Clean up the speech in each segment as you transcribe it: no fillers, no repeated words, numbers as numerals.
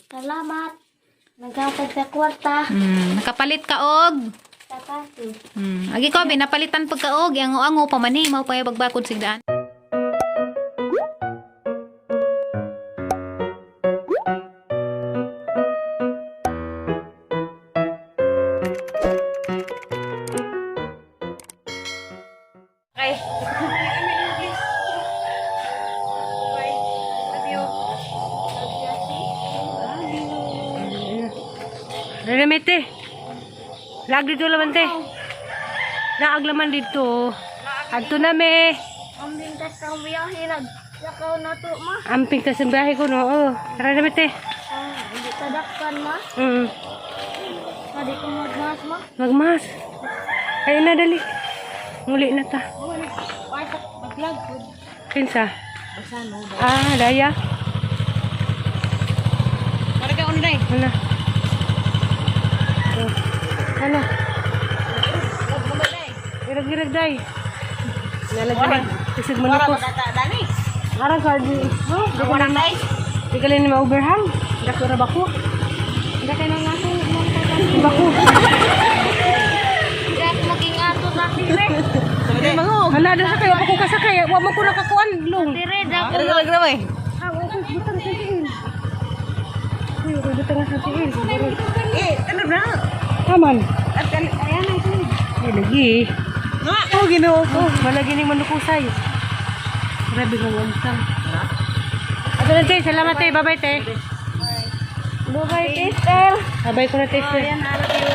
Salamat. Naghatag sa kwarta. Nakapalit ka og. Sapatos. Agi ko, binapalitan pag kaog, ango-ango pa man eh, mao pa bagbakod sigdaan. Okay. Relemete. Lag dito laman te. Laag laman dito. Adto na me. Ang bintas sa biyahe nag lakaw na to ma. Amping ta sa biyahe ko no. Oh. Relemete. Ang hindi tadakpan ma. Pwede ko magmas ma. Magmas. Ay na dali. Muli na ta. Kinsa? Ah, daya. Para ka unay. Ano? Oh. Ano? Irag-irag day. Nalagyan. Isig manukos. Dani. Arang ka di. Oh, di ka na. Di ka lang ma-overhang. Dako ra bako. Hindi ka na nga ako Bako. Hindi ako maging ato sa tire. Hala da sa kayo ako kasakay. Wa man ko nakakuan long. Tire da ko. Irag irag eh. Ah, okay, butang sa tiil. Uy, okay, butang sa tiil. Eh, ano na? Aman. At ayan na ito. Ay, lagi. Nga, oh Ginoo ko. Oh, malagi ni manukusay. Grabe kang umtang. Ato na, te. Salamat, te. Bye-bye, te. Bye, sister. Bye-bye ko na, te. Ayan, I love you.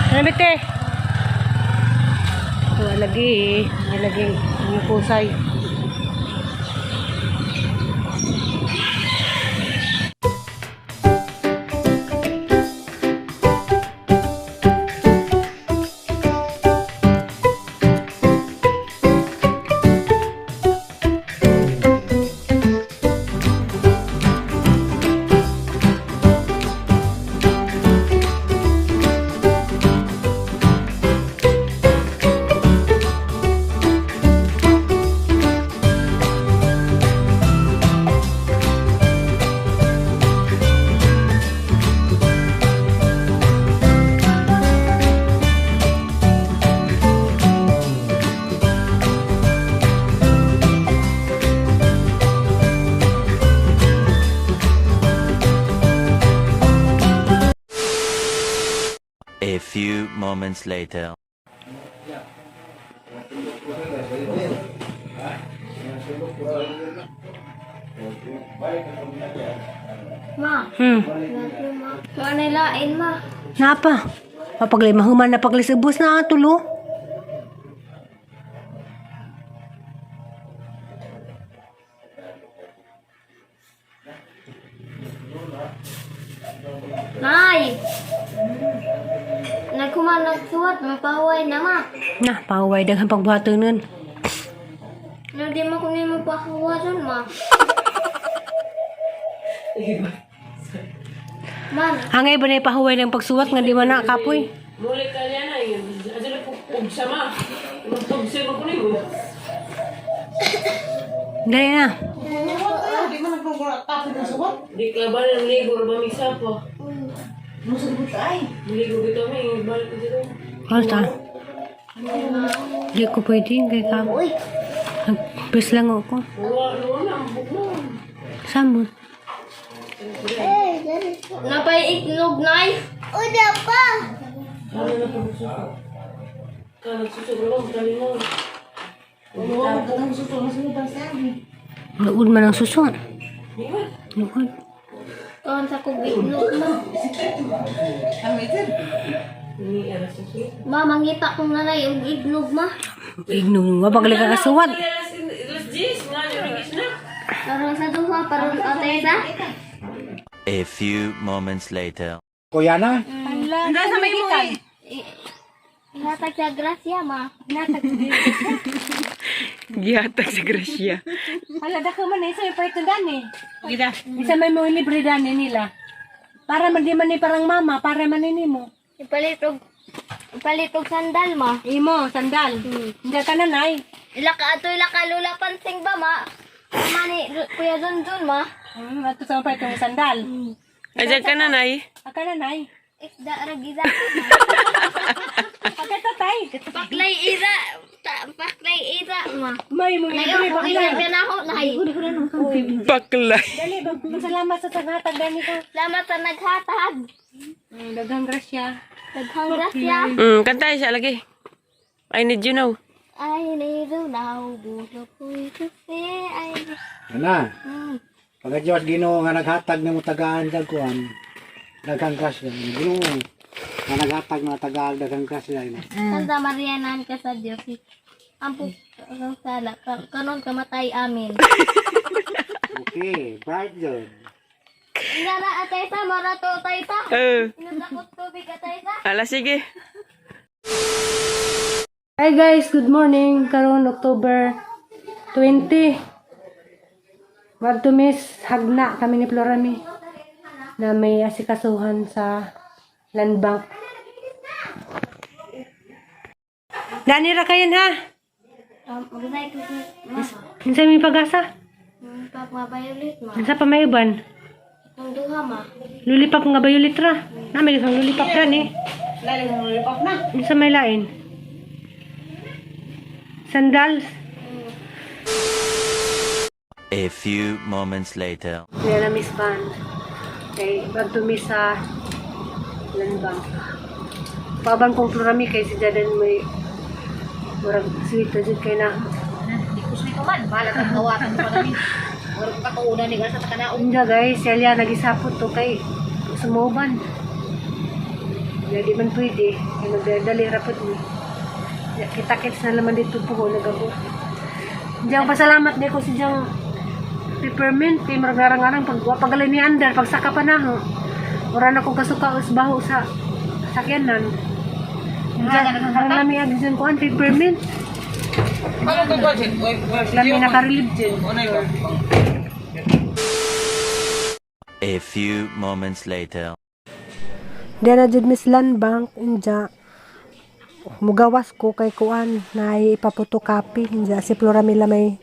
Salamat, te. Ito, alagi eh. Alagi. Manukusay. A few moments later. Ma. Ma. Manilain ma. Napa. Mapaglay mahuman na paglis ubos na ang tulo. Nay. Nagkuman nagsuwat, mapahuway na ma. Na, pahuway daghan pagbuhaton nun. No, di mo kung mo pahuwason ma. Man, Hangay ba na ipahuway ng pagsuwat nga di man na kapoy? Muli ka niya na yun. Asa na pugsa ma. Pugsa mo ko niyo. Dali na. Di ka ba nang ligo ba may sapo? Ligo kita may balik ko dito. Basta. Di ko pwede kay ka. Nagpis lang ako. Wala wala ang bugmo. Samot. napay itlog nay. Uda pa. Ano na pugsa? Ka nagsusog ra ba mo. Luod man ang suso. Luod. Tuan sa kog itlog ma. Ni ara suso. Ma, mangita kong nanay og itlog ma. Igno nga paglay ka kasuwat. Alas 10 nga ni na. Karon sa duha, parang atay sa. A few moments later. Kuya na? Ihatag sa grasya ma. Gihatag sa grasya. Hala, dako man eh. Isa may paito dani. Isa may mga libre dani nila. Para man di man ni parang mama, para man ni mo. Ipalit og ipalit og sandal ma. Imo, sandal. Hindi ka nanay. Ila ka ato ila ka lula pansing ba ma? Mani, Kuya Junjun ma. Ato sa mga itong sandal. Ajag ka na, Nay. Aka na, nay. Isda ragiza. Aka tatay. Paklay ira. Paklay ira ma. May mga libre Ngayon, baklay. okay na ako, nay. Baklay. Dali, salamat sa taghatag gani ko. Salamat sa naghatag. Daghang grasya. Daghang grasya. Kanta siya lagi. I need you now. I need you now, beautiful to say I Ana. Pagka Diyos Ginoo nga naghatag nimo tagaan dag kuan. Daghang grasya. Ginoo nga naghatag nga tagaan daghang grasya ina. Santa Maria naan ka sa Diyos. Ampo ang sala kanon kamatay amin. Okay, bright jud. Ingara atay sa marato tay ta. Eh, Inusakot tubig atay sa. ala sige. Hi guys, good morning. Karon October 20. Wag to miss hagna kami ni Florami na may asikasuhan sa land bank. Dani ra kayan ha. Magsay ko ma. Unsa may pag-asa? Pagmabayolit ma. Unsa pa may uban? Ang duha ma. Lulipap nga bayulit ra. Na may isang lulipap gani. Lulipap na. Unsa may lain? Sandals. A few moments later. Kaya na Miss Van. Kay wag to miss sa land bank. Paban kong plurami kay si Jaden may murag sweet na jud kay na. Di ko sweet man. Bahala kang gawatan pa kami. Murag katuunan ni sa takanaon. Unja guys, si Alia nagisapot to kay sumuban. Kaya di man pwede. Kay magdali rapot ni. Ya, kita-kits na naman dito po nagabot. Diyan pasalamat di ko si Jang peppermint kay murag narang-arang pag pagalay ni andar pagsaka pa na ho. Ora na kong kasuka us baho sa sakyanan. Diyan, ang lami ang diyan kuan peppermint. Lami nakarelieve din. A few moments later. Diyan na jud Miss Land Bank inja mugawas ko kay kuan na ipapotocopy inja si Floramila may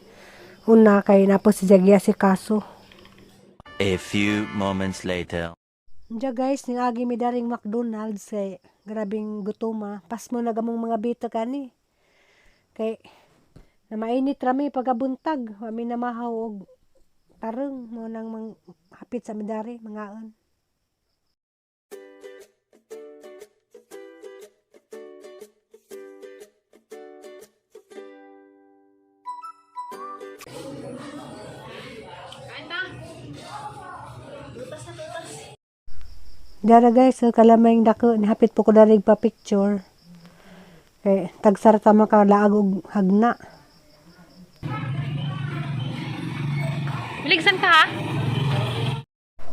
una kay napos si Jagya si kaso. A few moments later. Inja guys ning agi mi daring McDonald's kay grabing gutoma pasmo na gamong mga bita kani. Kay na mainit rami pagabuntag wa mi namahaw og tarong mo nang mang hapit sa midari mangaon. Dara guys, so kalamay dako nihapit po ko darig pa picture. Kay tagsar ta makalaag og hagna. Biligsan ka ha?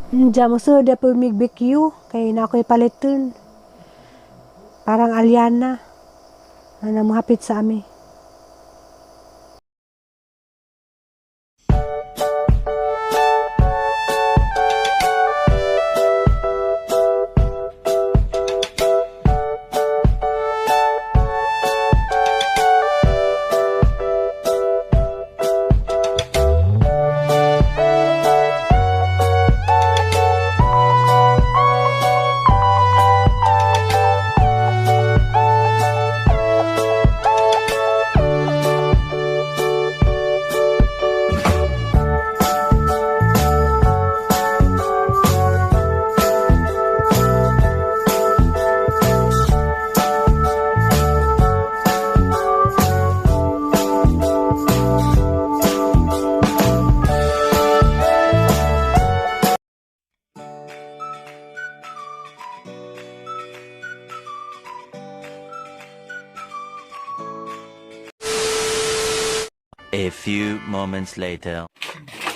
Diyan mo so da po mig BQ kay na ako'y paliton. Parang alyana. Na mohapit sa ami. A few moments later.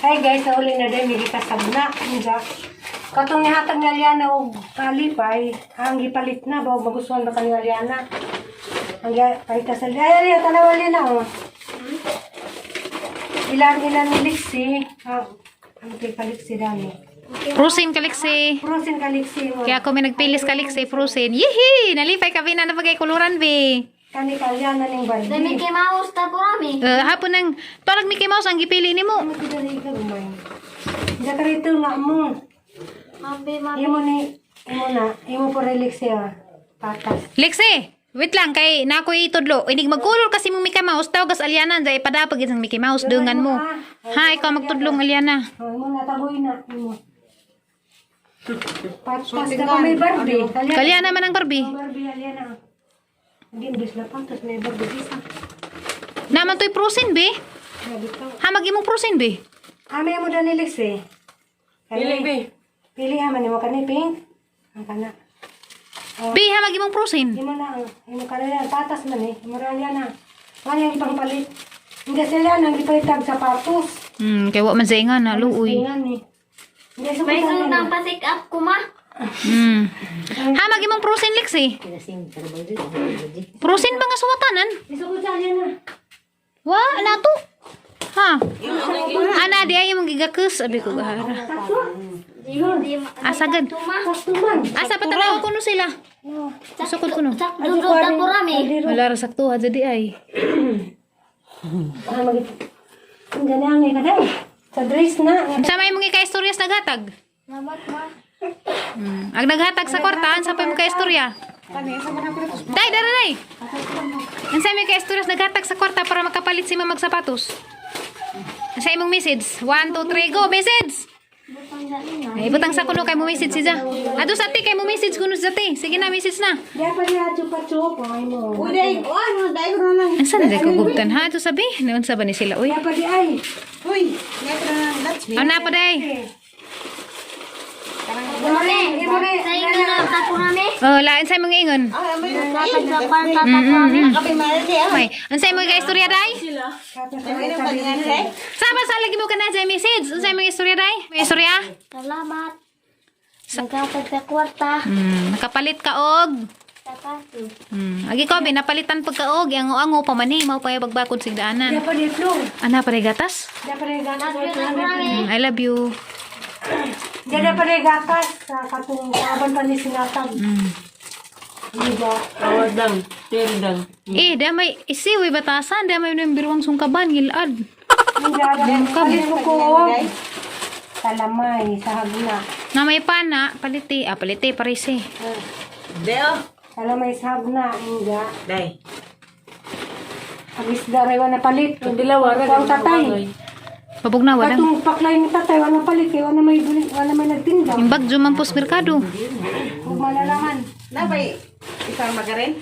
Hi guys, nahuli na din, may gikasab na. Inja. Katong nihatag ni Aliana og palipay, ang gipalit na, bawo magustuhan ba kani Aliana? Ang palit sa ay, ay, tanaw Aliana oh. Ilan ilan ni Lixi, ah, ang paliksi dani. Frozen kaliksi. Frozen kaliksi mo. Kaya ako may nagpilis kaliksi, frozen. Yihi! Nalipay ka na bagay kuluran, be. Kani kalyan na ning Dami Barbie. kay Mouse ta purami. Eh, hapon nang parang Mickey Mouse ang gipili nimo. Ano ko dali ka gumay. Hindi ka rito nga mo. Mabe, mabe. Imo ni imo na, imo po relax siya. Patas. Lexi, wait lang kay nako itudlo. Inig magkulor kasi mong Mickey Mouse tawag as Aliana dai padapag isang Mickey Mouse dungan mo. Ha, ikaw magtudlong Aliana. Oh, imo na tagoy na imo. Patas na pa may Barbie. Kalyan. Kaliana man ang Barbie. Barbie alyan na. Hindi imbes na patas may Barbie isa. Naman to'y prosin be. Grabe to. Ha mag imong prosin be. Ame mo dani Lex eh. Pili, be. Pili ha man imo kani pink. Ang kana. Be, ha mag imong prosin. Imo na ang imo kana yan patas man eh. Imo ra yan na. Wala yung ipang palit. Hindi sila nang ipalitag sapatos. Kay wa man sa ingan na luoy. Tingnan eh. Hindi sa May sundang pa-sick up ko ma. Ha mag imong prosin Lexi. Prosin ba nga suwatanan? Isukod sa yan na. Wa na to. Ha. Ana di ay imong gigakus abi ko gahara. Di ma. Asa gad? Sakto man. Asa patanaw ko no sila. Sukod ko no. Sakto ta purami. Wala ra sakto ha jadi ay. Ah, mag Ang ganang eh kaday. Sa dress na. Unsa may imong ikaistorya sa naghatag? Salamat ma. Ang naghatag sa kwarta, unsa pa imong kaistorya? Day, dara day. Unsa may kaistorya sa naghatag sa kwarta para makapalit si mama sapatos? Unsa imong message? 1 2 3 go message. Butang sa ina. Ay, butang sa kuno kay mo message si Ja. Ado sa ti kay mo message kuno sa ti. Sige na message na. Diya pa niya chupa-chup. Ay mo. Uday, oh, ano, dahil ko na lang. Unsa na ko gubtan ha? Ato sabi, naunsa ba ni sila oy? Diya pa di ay. Uy, nga na lang. That's me. Ano pa day? Mami, sa inyo na ta purami. Oh, lain sa imong ingon. Ah, may Naghatag sa kwarta ta purami. Kape marin eh. May, unsa imong kaistorya day? May nang palingan eh. Sama sa lagi mo kana sa message. Unsa imong istorya day? May istorya? Salamat. Naghatag sa kwarta. Nakapalit ka og. Sapatos. Agi ko binapalitan pagkaog, ango-ango pa man eh, mao pa bagbakod Diya sigdaanan. pa di floor. Ana pa gatas? Diya pa di gatas. Ta purami. I love you. Diya pa di gatas. Sa katong kaban pa ni sinatag. Di ba? Tawad lang. Tiri lang. Eh, damay isiwi batasan, damay nang biruang sungkaban gilad. Hindi alam. Palit ko ko. Kalamay sa hagna. Na may pana, paliti, ah paliti parisi. Deo. Kalamay sa hagna. Hindi. Day. Ang isda ray wala palit. Ang dilawa ra. Ang tatay. Pabugnawa lang. Katong paklay ni tatay wala palit kay wala may buli, wala may nagtinda. Imbag juman pos merkado. Ug malalaman. Nabay, isang magarin.